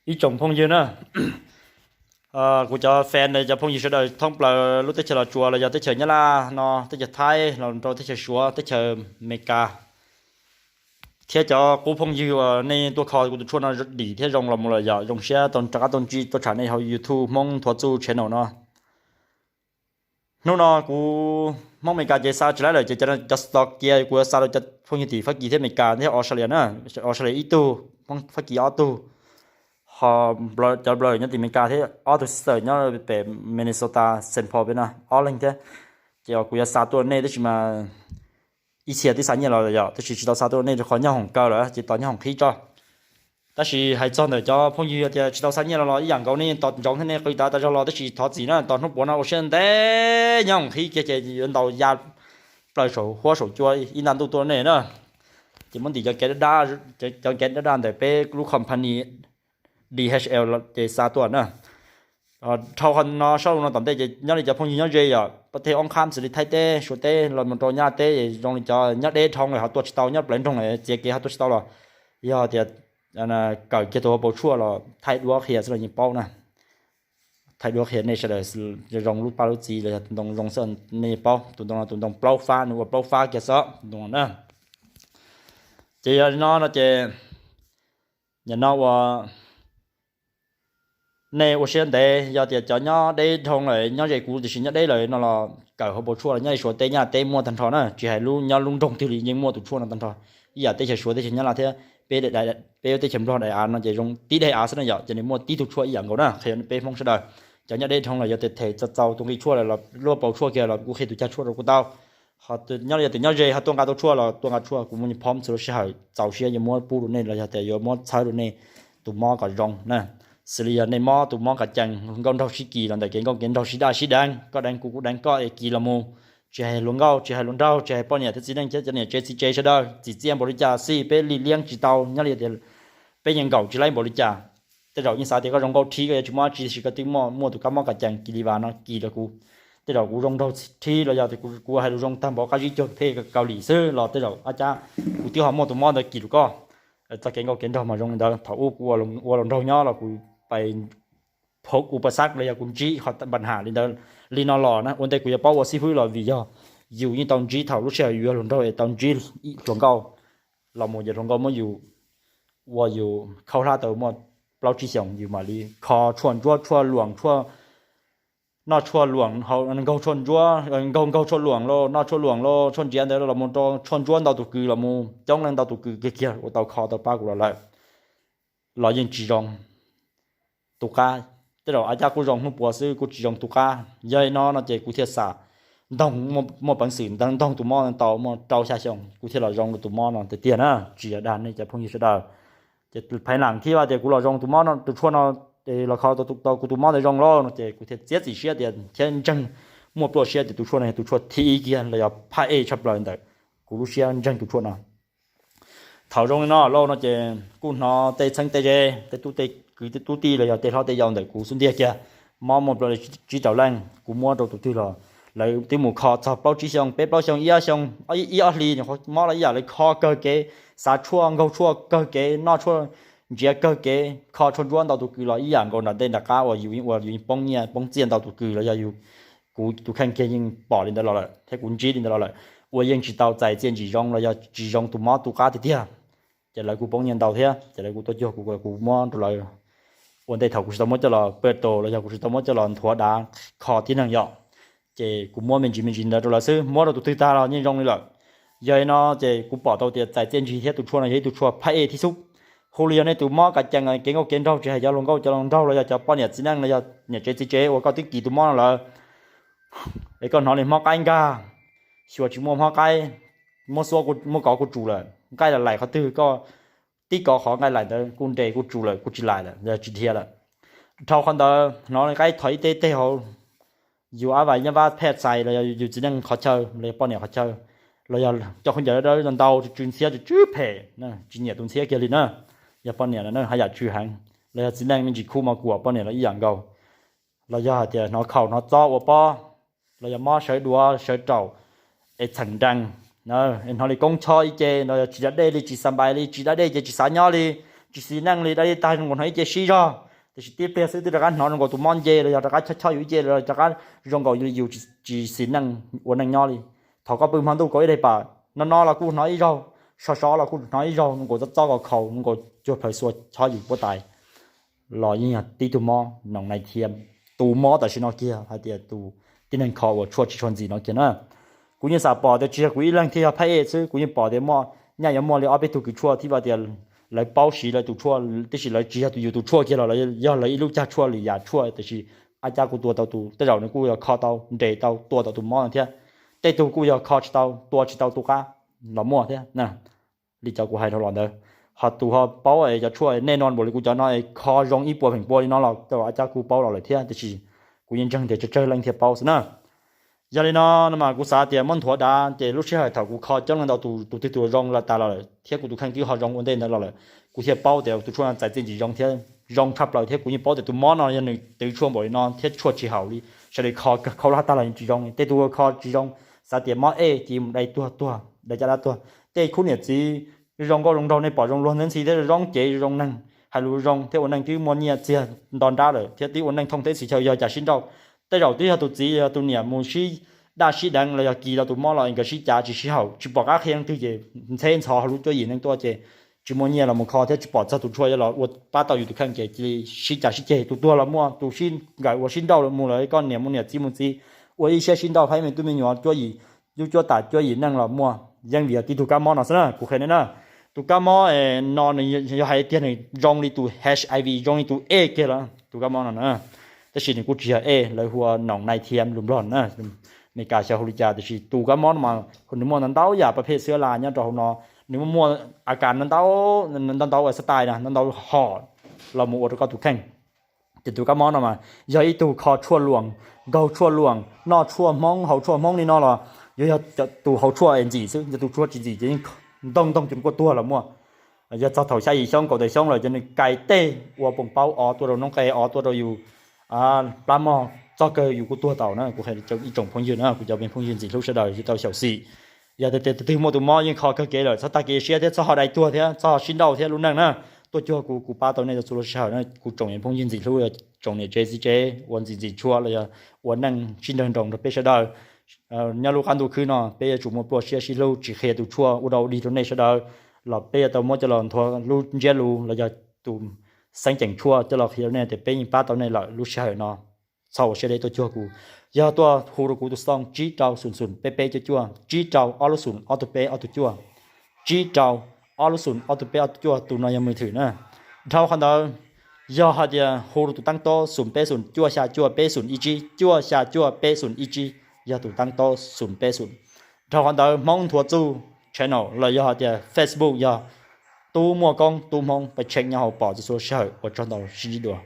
Ib tsoom phooj ywg na, kuv cov fan, cov phooj ywg sawv daws thoob plaws lub teb chaws Los Tsuas los yog teb chaws Nyab Laj no, teb chaws Thaib los rau teb chaws Suav, teb chaws Amelikas, thiab cov qub phooj ywg uas nej tuaj kho kuv tus tshuaj no dim thiab zoo los mus lawm yom, zoo siab tau rov qab tuaj ntsib tuaj tsham nej hauv YouTube Hmoob Thuav Txuj channel no. Hnub no kuv Hmoob Amelikas ces xa tsis laib lawm ces cov, cov stock cia kuv yuav xa rau cov phooj ywg tim Fab Kis thiab Amelikas thiab Australia na. Australia ib tug, Fab Kis ob tug, ho cov brother nyob tim Amelikas thiab ob tug sister nyob pem Minnesota Saint Paul pem no ob leeg thiab. Ces kuv yuav xa tuaj nej tab sis mas ib txhia twb xa nyiaj los yom, tab sis tsis tau xa tuaj nej rau qhov nyob hoom kaw lawm ces tos nyob hoom qhib tso. Tab sis hais txog ntawm cov phooj ywg tias tsis tau xa nyiaj los los ib yam nkaus, nej tos ntsoov thiab nej qw tav tas zog los, tab sis thov txim na, tos hnub puav no ua siab ntev nyob hoom qhib kiag ces yuav ntaus ya plaws saum huab saum cua ib nta ntuj tuaj nej na. Ces muab ntim cov kev dab dab, cov kev dab dab ntawm peb lub company D H L ces xa tuaj na. Dhau qhov no sab lus no tom ntej ces nyob li cov phooj ywg nyob ze yom, pab teb oob qhab xws li Thaib teb, Suav teb los mus rau Nyab Laj teb zoo li cov nyob deb dhau lawm ho tuaj tsis tau, nyob plawv nroog lawm txiav kev ho tuaj tsis tau los, yog tias kawm kiag tus hauv paus tshuaj los thaij duab qhia xwb los yeej paub na. Thaij duab qhia nej sawv daws zoo lub paj lub txi los yog tus ntoo zoo xwb nej yeej paub. Tus ntoo no tus ntoo plaub fab, nws ua plaub fab kiag xwb tus ntoo no na. Ces yog li no no ces nim no ua nej ua siab ntev, yog tias cov nyob deb dhau lawm, nyob ze kuv tiam sis nyob deb lawm no los kawm hauv paus tshuaj los nyob li Suav teb Nyab Laj teb muaj tag nrho na, tsis hais lub nyob lub nroog twg li yeej muaj tus tshuaj no tag nrho. Ib yam teb chaws Suav, teb chaws Nyab Laj thiab peb, peb teb chaws Nplog daim av no ces zoo tib daim av xwb na yom, ces nws muaj tib tug tshuaj ib yam nkaus na, qhia peb Hmoob sawv daws. Cov nyob deb dhau lawm yog tias them txaus txaus tus nqi tshuaj lawm los luaj paus tshuaj kiag los kuj qhia tus cag tshuaj rau kuj tau. Ho nyob yog tias nyob ze ho tuaj nqa tau tshuaj los tuaj nqa tshuaj, kuv muaj phom txhua lub sij hawm txaus siab yuav muab pub rau nej los yog tias yuav muab txhawb rau nej tus mob kom zoo na. Xws li yog nej mob tus mob kas cees, nkauj nraug sib kis los ntawm kev nkauj kev nraug sib daj sib deev, koj deev kuv kuv deev koj es kis los mus, tsis hais hluas nkauj tsis hais hluas nraug, tsis hais poj niam thiab txiv neej thiab cov niam tsev txiv tsev sawv daws, txim txiaj npaum li cas xij peb li liab tsis tau, nyob li tias peb yeej nkaum tsis laib npaum li cas. Tej zaum yeej xav tias koj zoo nkauj rhib koj yuav tsis muaj dab tsi tiam sis koj twb muaj, muaj tus kab mob kas cees kis li vas no kis rau kuv. Tej zaum kuv zoo nraug rhib los yog tias kuv hais lus zoo tag npaum qab zib cuag thej Kaus Lim xwb los tej zaum ab cab kuv twb ho muaj tus mob ntawd kis rau koj. Txoj kev nkauj kev nraug mas zoo li ntawd. Thaum ub kuv ua hluas nraug nyob los kuv pais phob kuv pas xab los yog kuv ntsib qhov npa ham li ntawd li no los na, ua ntej kuv yuav paub ua xib fwb los vim yog yus yeej tau ntsib thaum lub sij hawm yus yog hluas nraug es tau ntsib hluas nkauj los mus ces hluas nkauj muab yus ua yus khaub hlab tau muaj plaub tsib xyoos yus mam li kho tshuaj ntsuab tshuaj luam tshuaj, noj tshuaj luam, nkaug tshuaj ntsuab, nkaug nkaug tshuaj luam los noj tshuaj luam los tshuaj ntsiav ntawd los mus rau tshuaj ntsuab ntau tus kws los mus coob leej ntau tus kws kiag kiag ua tau kho tau pab kuv los lawm los yeej tsis zoo. Tus qab, tej zaum ab cab kuj zoo hnub puav xwb kuj tsis zoo tus qab. Yog li no no ces kuv thiaj xam ntoog, muaj peev xwm ntoog tus mob tau muaj rau xya xyoo kuv thiaj los zoo rau tus mob no tiag tiag na, tsis yog dag nej cov phooj ywg sawv daws. Ces phaiv lam thiab tias kuv los zoo tus mob no, tus tshuaj no los kho tau kuv tus mob ntawd zoo lauj no ces kuv thiaj txiav txim siab tias thiab ntseeg muaj pluaj siab tias tus tshuaj no yog tus tshuaj thib ib kiag los yog phaj ej tshaj plaws ntawm kuv lub siab ntseeg tus tshuaj no. Thaum zoo li no lauj no ces kuj hnov tej txheeb tej ze, tej tub tej kwv tej tub tij los yog tej hlob tej yau ntawm kuv xub ntiag kiag, mob muaj plaub tsib rau leej, kuv muab rau tus twg los lawv twb mus kho txog plaub tsib xyoo, peb plaub xyoo, ib ob xyoo, ib ob hlis, mob los ib yam lawv kho kawg kev, xav tshuaj nkaug tshuaj kawg kev, noj tshuaj ntsiav kawg kev, kho tshuaj ntsuab ntau tus kws los ib yam nkaus nram ntej nram qab uas yus yeej ua yus yeej poob nyiaj poob txiaj ntau tus kws los yog yus, kuv tus kheej kiag yeej pom li ntawd los lawm thiab kuv ntsib li ntawd los lawm, ua yeej tsis tau txais txiaj ntsim zoo los yog tsis zoo tus mob tus qab tiag tiag. Ces lawv kuj poob nyiaj ntau thiab ces lawv kuj tuaj cuag kuv, kuv muab rau lawv. Ua ntej thaum kuv tsis tau muab coj los pawj tos los yog kuv tsis tau muab coj los nthuav dav kho tib neeg yom, ces kuv muab me ntsis me ntsis ntawd rau lawv xwb, muab rau tus twg tag los yeej zoo li lawm. Yog li no ces kuv pom tau tias txais txiaj ntsig thiab tus tshuaj no yog ib tug tshuaj phaj ej thib xub. Hu li yog nej tus mob kas cees kev nkauj kev nraug, tsis hais cov hluas nkauj cov hluas nraug los yog cov poj niam txiv neej los yog niam tsev txiv tsev uas koj twb kis tus mob no lawm, es koj hnov li hmob qaib nkag, xyuas tsis muaj hmob qaib, muab xuab muab kov kuj tsum lawm, nqaij laim qhov twg koj tib kov qhov nqaij laim ntawd kuj nres kuj tsum lawm kuj tsis laim lawm, tsis dhia lawm. Dhau qhov ntawd hnov li qaib thov ib teb teg hauv yus ab vas nyab vab phej xais los yog yus txiv neej qhov chaw los yog poj niam qhov chaw, los yog coj khaub ncaws dawb dawb ntau tsw ntxhiab tsw phem, tsis nyiam tus ntxhiab kiag li na. Yog poj niam no haj yam tsw heev, los yog txiv neej me ntsis khub mos kuam poj niam los ib yam nkaus. Los yog hais tias hnov khaus hnov txob ua pob, los yog mob sawv duav sawv raum, es txheem nrees, es hnov li koob chob ib ce, los yog tsis da dej li, tsis xa npais li, tsis da dej ces tsis xav nyob li, tsis xis neej li, dab li tag zoo nkaus hnov ib ce sib zog, tiam sis tib pliag xwb twb rov qab hnov zoo nkaus tus mob nce los yog rov qab chob chob yus ib ce los rov qab zoo nkaus yus tsis xis neej ua neej nyob li. Thaum koj pw hmo ntuj kaus ib daim pam no no los kuj hnov ib zaug, so so los kuj hnov ib zaug, zoo nkaus txob txob kos khaus, zoo nkaus cuag plhaws xua chob yus puab tais los yeej yog tib tug mob noom nai thiam. Tus mob tam sim no kiag hais tias tus tib neeg kho uas tshuaj tsis tshua ntxim no kiag na. Kuv yeej xav pom tias tsis yog kuv ib leeg thiaj yog phab ej xwb, kuv yeej pom tias muaj nyaj yuav muaj li ob peb tug kws tshuaj thiab tias lawv paub siv lawv tus tshuaj, tiam sis lawv tsis yog yus tus tshuaj kiag los yog lawv ib lub cag tshuaj li yam tshuaj, tiam sis a cas kuv tua tau tus, tej zaum nws kuj yog kho tau nres tau tua tau tus mob no thiab. Tej tug kuj yog kho tsis tau tua tsis tau tus qab los muaj thiab. Li cov kuv hais dhau los ntawd, ho tus ho paub cov tshuaj nej no npaum li kuv cov no kho zoo ib puas feem pua li no los a cas kuv paub los lawm thiab, tiam sis kuv yeej ntseeg tias tsawg tsawg leej thiaj paub xwb na. Yog li no no mas kuv xav tias muab nthuav dav ces lub sij hawm thaum kuv kho coob leej ntau tus, tus twg tus zoo los tas los lawm thiab kuv tus kheej twb ho zoo ua ntej ntawd los lawm, kuv thiaj paub tias tus tshuaj no txais txiaj ntsim zoo thiab zoo tshaj plaws thiab kuv yeej paub tias tus mob no yog nws twv tshuaj npaum li no thiab tshuaj tsis haum li, sawv daws kho kawg khaub hlab tag los yeej tsis zoo, tej tus kho tsis zoo, xav tias mob ej ces mus dai tuag tuag dai caj dab tuag. Tej khub niam txiv zoo nkauj zoo nraug nej pom zoo luag ntxhi thiab zoo cev zoo neeg, hais lus zoo thiab ua neej twb muaj nyiaj txiag nto nrab lawm thiab twb ua neej thooj teb txhis chaw yog cas sib nrauj. Tej zaum twb yog tus txiv yog tus niam mus sib daj sib deev los yog kis tau tus mob los nkawd sib cav tsis sib haum, tsis pom qab qhia leej twg ces ntxheb ntxhov hauv lub cuab yim neej tuaj ces tsis muaj nyiaj los mus kho thiab tsis pom txog tus tshuaj yuav los ua pab tau yus tus kheej ces cia li sib cav sib ceg, tus tuag los muaj, tus sib nkawm ua sib nrauj los mus, lawv koj niam mus niam txiv mus txiv, ua ib siab sib nrauj, phab me tub me nyuam cuab yim, yub cuab tas cuab yim neej los muaj, yeej vim yog tib tug kab mob no xwb na kuv qhia nej na. Tus kab mob no nws yog hais tias nws zoo li tus HIV, zoo li tus ej kiag los tus kab mob no na. Tab sis nws kuj tsis yog ej, lawv hu ua noom nai thiam lus Nplog na, Meskas xyov hu li cas, tiam sis tus kab mob no mas nws muaj ntau ntau yam pab phem xwb las nyob rau hauv no. Nws muaj muaj a kas ntau ntau, ntau ntau xab tais na, ntau ntau hom los mus ua rau koj tus kheej. Ces tus kab mob no mas yog ib tug kho tshuaj luam, nkaug tshuaj luam, noj tshuaj Hmoob, haus tshuaj Hmoob li no los yuav yog tus haus tshuaj es ntxim xwb, yog tus tshuaj tsis ntxim ces yeej ntog ntog ces nws kuj tuag los muaj. Yog txog thaum xya yim xyoo kaum tawm xyoo lawm ces nws kais teg ua poom paub o tuaj rau noob qes, o tuaj rau yus plab mog, txog kawg yus kuj tuag tau na. Kuv hais ib tsoom phooj ywg na, kuv cov me phooj ywg ntxim hlub sawv daws yuav tau xyaum xim. Yog tias tus twg muaj tus mob yeej kho kawg kev lawm, txhob tag kev siab thiab txhob ho dai tuag thiab txhob ho sib nrauj thiab lub neej na. Tuaj cuag kuv, kuv pab tau nej txhua lub sij hawm na. Kuv tsoom me phooj ywg ntxim hlub, tsoom niam tsev txiv tsev uas ntxim ntxim tshuaj los yog ua neej sib nrawg nroos rau peb sawv daws. Nyob lub qab ntuj khwb no peb yuav tsum muaj pluaj siab sib hlub, tsis qhia tus tshuaj ua dau dig rau nej sawv daws, los peb yuav tau muab coj los nthuav lub ntsiab lus los yog tus xeeb ceem tshuaj coj los qhia rau nej tias peb yeej pab tau nej lawm lub sij hawm no. Txhob ua siab deb tuaj cuag kuv. Yog tuaj hu rau kuv tus xov tooj tsib rau xoom xoom peb peb cuaj cuaj, tsib rau ob lub xoom ob tug peb ob tug cuaj, tsib rau ob lub xoom ob tug peb ob tug cuaj, tus no yog mws thwm na. Dhau qhov ntawd, yog hais tias hu rau tus teeb tob xoom peb xoom cuaj xya cuaj peb xoom ib tsib, cuaj xya cuaj peb xoom ib tsib, yog tus teeb tob xoom peb xoom. Dhau qhov ntawd Hmoob Nthua Txuj channel los yog hais tias Facebook yog Tub Muaj Koob Tub Hmoob, pab tshee nyob hauv pom txhua txhua sij hawm. Ua tsaug ntau, sib ntsib dua.